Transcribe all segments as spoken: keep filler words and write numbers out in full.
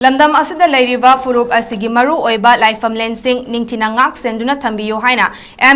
ꯂꯝꯗꯝ ꯑꯁꯤꯗ ꯂꯩꯔꯤꯕ ꯐꯨꯔꯨꯞ ꯑꯁꯤꯒꯤ ꯃꯔꯨ ꯑꯣꯏꯕ ꯂꯥꯏꯐꯝꯂꯦꯟꯁꯤꯡ ꯅꯤꯡꯊꯤꯅ ꯉꯥꯛ ꯁꯦꯟꯗꯨꯅ ꯊꯝꯕꯤꯌꯨ ꯍꯥꯏꯅ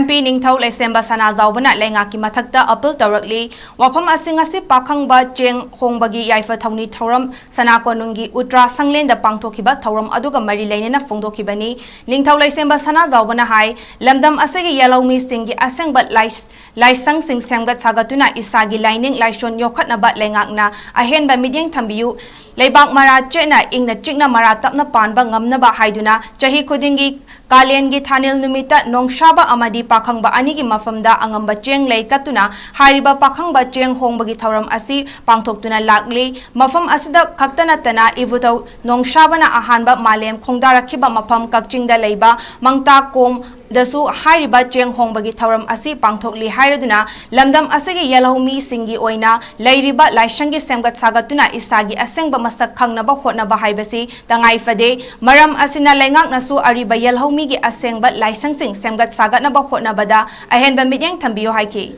M P ꯅꯤꯡꯊꯧ ꯂꯩꯁꯦꯝꯕ ꯁꯅꯥꯖꯥꯎꯕꯅ ꯂꯩꯉꯥꯛꯀꯤ ꯃꯊꯛꯇ appeal ꯇꯧꯔꯛꯂꯤ꯫ ꯋꯥꯐꯝ ꯑꯁꯤ ꯉꯁꯤ ꯄꯥꯈꯪꯕ ꯆꯦꯡ ꯍꯣꯡꯕꯒꯤ ꯌꯥꯏꯐ ꯊꯧꯅꯤ ꯊꯧꯔꯝ ꯁꯅꯥ ꯀꯣꯅꯨꯡꯒꯤ ꯎꯇ꯭ꯔꯥ ꯁꯪꯂꯦꯟꯗ ꯄꯥꯡꯊꯣꯛꯈꯤꯕ ꯊꯧꯔꯝ ꯑꯗꯨꯒ ꯃꯔꯤ ꯂꯩꯅꯅ ꯐꯣꯡꯗꯣꯛꯈꯤꯕꯅꯤ꯫ ꯅꯤꯡꯊꯧ ꯂꯩꯁꯦꯝꯕ ꯁꯅꯥꯖꯥꯎꯕꯅ ꯍꯥꯏ, ꯂꯝꯗꯝ ꯑꯁꯤꯒꯤ ꯌꯦꯜꯍꯧꯃꯤꯁꯤꯡꯒꯤ ꯑꯁꯦꯡꯕ ꯂꯥꯏꯁ-, ꯂꯥꯏꯁꯪꯁꯤꯡ ꯁꯦꯝꯒꯠ ꯁꯥꯒꯠꯇꯨꯅ ꯏꯁꯥꯒꯤ ꯂꯥꯏꯅꯤꯡ ꯂꯥꯏꯁꯣꯟ ꯌꯣꯛꯈꯠꯅꯕ ꯂꯩꯉꯥꯛꯅ ꯑꯍꯦꯟꯕ ꯃꯤꯠꯌꯦꯡ ꯊꯝꯕꯤꯌꯨ꯫ ꯂꯩꯕꯥꯛ ꯃꯔꯥ ꯆꯦꯠꯅ ꯏꯪꯅ ꯆꯤꯛꯅ ꯃꯔꯥ ꯇꯞꯅ ꯄꯥꯟꯕ ꯉꯝꯅꯕ ꯍꯥꯏꯗꯨꯅ ꯆꯍꯤ ꯈꯨꯗꯤꯡꯒꯤ ꯀꯥꯂꯦꯟꯒꯤ ꯊꯥꯅꯦꯜ ꯅꯨꯃꯤꯠꯇ ꯅꯣꯡꯁꯥꯕ ꯑꯃꯗꯤ ꯄꯥꯈꯪꯕ ꯑꯅꯤꯒꯤ ꯃꯐꯝꯗ ꯑꯉꯝꯕ ꯆꯦꯡ ꯂꯩ ꯀꯠꯇꯨꯅ ꯍꯥꯏꯔꯤꯕ ꯄꯥꯈꯪꯕ ꯆꯦꯡ ꯍꯣꯡꯕꯒꯤ ꯊꯧꯔꯝ ꯑꯁꯤ ꯄꯥꯡꯊꯣꯛꯇꯨꯅ ꯂꯥꯛꯂꯤ꯫ ꯃꯐꯝ ꯑꯁꯤꯗ ꯈꯛꯇ ꯅꯠꯇꯅ ꯏꯕꯨꯙꯧ ꯅꯣꯡꯁꯥꯕꯅ ꯑꯍꯥꯟꯕ ꯃꯥꯂꯦꯝ ꯈꯣꯡꯗꯥꯔꯛꯈꯤꯕ ꯃꯐꯝ ꯀꯛꯆꯤꯡꯗ ꯂꯩꯕ ꯃꯪꯇꯥ ꯀꯣꯝ ꯗꯁꯨ ꯍꯥꯏꯔꯤꯕ ꯆꯦꯡ ꯍꯣꯡꯕꯒꯤ ꯊꯧꯔꯝ ꯑꯁꯤ ꯄꯥꯡꯊꯣꯛꯂꯤ ꯍꯥꯏꯔꯗꯨꯅ ꯂꯝꯗꯝ ꯑꯁꯤꯒꯤ ꯌꯦꯜꯍꯧ ꯃꯤꯁꯤꯡꯒꯤ ꯑꯣꯏꯅ ꯂꯩꯔꯤꯕ ꯂꯥꯏꯁꯪꯒꯤ ꯁꯦꯝꯒꯠ ꯁꯥꯒꯠꯇꯨꯅ ꯏꯁꯥꯒꯤ ꯑꯁꯦꯡꯕ ꯃꯁꯛ ꯈꯪꯅꯕ ꯍꯣꯠꯅꯕ ꯍꯥꯏꯕꯁꯤ ꯇꯉꯥꯏ ꯐꯗꯦ꯫ ꯃꯔꯝ ꯑꯁꯤꯅ ꯂꯩꯉꯥꯛꯅꯁꯨ ꯑꯔꯤꯕ ꯌꯦꯜꯍꯧ ꯃꯤꯒꯤ ꯑꯁꯦꯡꯕ ꯂꯥꯏꯁꯪꯁꯤꯡ ꯁꯦꯝꯒꯠ ꯁꯥꯒꯠꯅꯕ ꯍꯣꯠꯅꯕꯗ ꯑꯍꯦꯟꯕ ꯃꯤꯠꯌꯦꯡ ꯊꯝꯕꯤꯌꯨ ꯍꯥꯏꯈꯤ꯫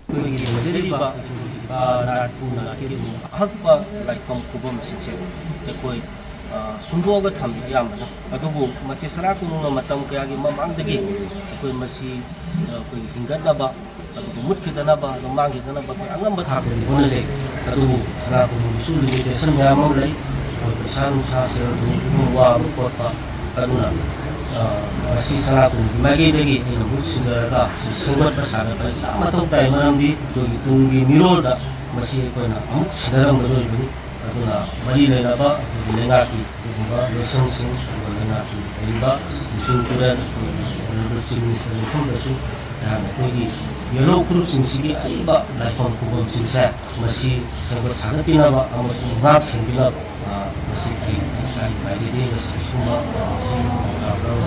ꯑꯩꯈꯣꯏꯒꯤ ꯂꯩꯖꯔꯤꯕ, ꯑ, ꯅꯥꯠꯄꯨ ꯅꯥꯠꯀꯤ ꯑꯗꯨꯒꯨꯝꯕ ꯑꯍꯛꯄ ꯂꯥꯏꯐꯝ ꯈꯨꯕꯝꯁꯤꯡꯁꯦ ꯑꯩꯈꯣꯏ, ꯑ, ꯍꯨꯟꯗꯣꯛꯑꯒ ꯊꯝꯕꯤ ꯑꯌꯥꯝꯕꯅ꯫ ꯑꯗꯨꯕꯨ ꯃꯁꯤ ꯁꯅꯥ ꯀꯣꯅꯨꯡꯅ ꯃꯇꯝ ꯀꯌꯥꯒꯤ ꯃꯃꯥꯡꯗꯒꯤ ꯑꯩꯈꯣꯏ ꯃꯁꯤ, ꯑ, ꯑꯩꯈꯣꯏꯒꯤ ꯍꯤꯡꯒꯠꯅꯕ, ꯑꯗꯨꯒ ꯃꯨꯠꯈꯤꯗꯅꯕ, ꯑꯗꯨ ꯃꯥꯡꯈꯤꯗꯅꯕ ꯑꯩꯈꯣꯏ ꯑꯉꯝꯕ ꯊꯥꯛꯇꯗꯤ ꯍꯣꯠꯅꯖꯩ꯫ ꯑꯗꯨꯕꯨ ꯁꯅꯥ ꯀꯣꯅꯨꯡꯒꯤꯁꯨ limitation ꯃꯌꯥꯝ ꯑꯃ ꯂꯩ꯫ ꯑꯩꯈꯣꯏ ꯄꯩꯁꯥ ꯅꯨꯡꯁꯥ ꯁꯦꯜ ꯊꯨꯝꯒꯤ ꯋꯥꯕ ꯈꯣꯠꯄ꯫ ꯑꯗꯨꯅ, ꯑ, ꯃꯁꯤ ꯁꯅꯥ ꯀꯣꯅꯨꯡꯒꯤ ꯃꯥꯏꯀꯩꯗꯒꯤ ꯑꯩꯅ ꯃꯍꯨꯠ ꯁꯤꯟꯅꯔꯒ ꯁꯤ ꯁꯦꯝꯒꯠꯄ ꯁꯥꯒꯠꯄ ꯑꯁꯤ ꯌꯥꯝ ꯃꯊꯧ ꯇꯥꯏ, ꯃꯔꯝꯗꯤ ꯑꯩꯈꯣꯏꯒꯤ ꯇꯨꯡꯒꯤ ꯃꯤꯔꯣꯜꯗ ꯃꯁꯤ ꯑꯩꯈꯣꯏꯅ ꯑꯃꯨꯛ ꯁꯤꯟꯅꯔꯝꯒꯗꯧꯔꯤꯕꯅꯤ꯫ ꯑꯗꯨꯅ ꯃꯔꯤ ꯂꯩꯅꯕ ꯑꯩꯈꯣꯏꯒꯤ ꯂꯩꯉꯥꯛꯀꯤ ꯑꯗꯨꯒꯨꯝꯕ ꯂꯣꯏꯁꯪꯁꯤꯡ, ꯑꯗꯨꯒ ꯂꯩꯉꯥꯛꯀꯤ ꯂꯩꯔꯤꯕ ꯃꯤꯁꯨꯡ ꯇꯨꯔꯦꯜ, ꯑꯩꯈꯣꯏꯒꯤ Honourable Chief Minister ꯃꯐꯝꯗꯁꯨ ꯑꯩꯍꯥꯛꯅ ꯑꯩꯈꯣꯏꯒꯤ ꯌꯦꯜꯍꯧ ꯐꯨꯔꯨꯞꯁꯤꯡꯁꯤꯒꯤ ꯑꯔꯤꯕ ꯂꯥꯏꯐꯝ ꯈꯨꯕꯝꯁꯤꯡꯁꯦ ꯃꯁꯤ ꯁꯦꯝꯒꯠ ꯁꯥꯒꯠꯄꯤꯅꯕ ꯑꯃꯁꯨꯡ ꯉꯥꯛ ꯁꯦꯟꯕꯤꯅꯕ, ꯑ, ꯃꯁꯤ ꯑꯩ, ꯑꯩ ꯃꯥꯏꯀꯩꯗꯒꯤ ꯃꯁꯤ ꯑꯁꯤꯒꯨꯝꯕ, ꯑ, ꯃꯁꯤ ꯂꯧꯔꯒ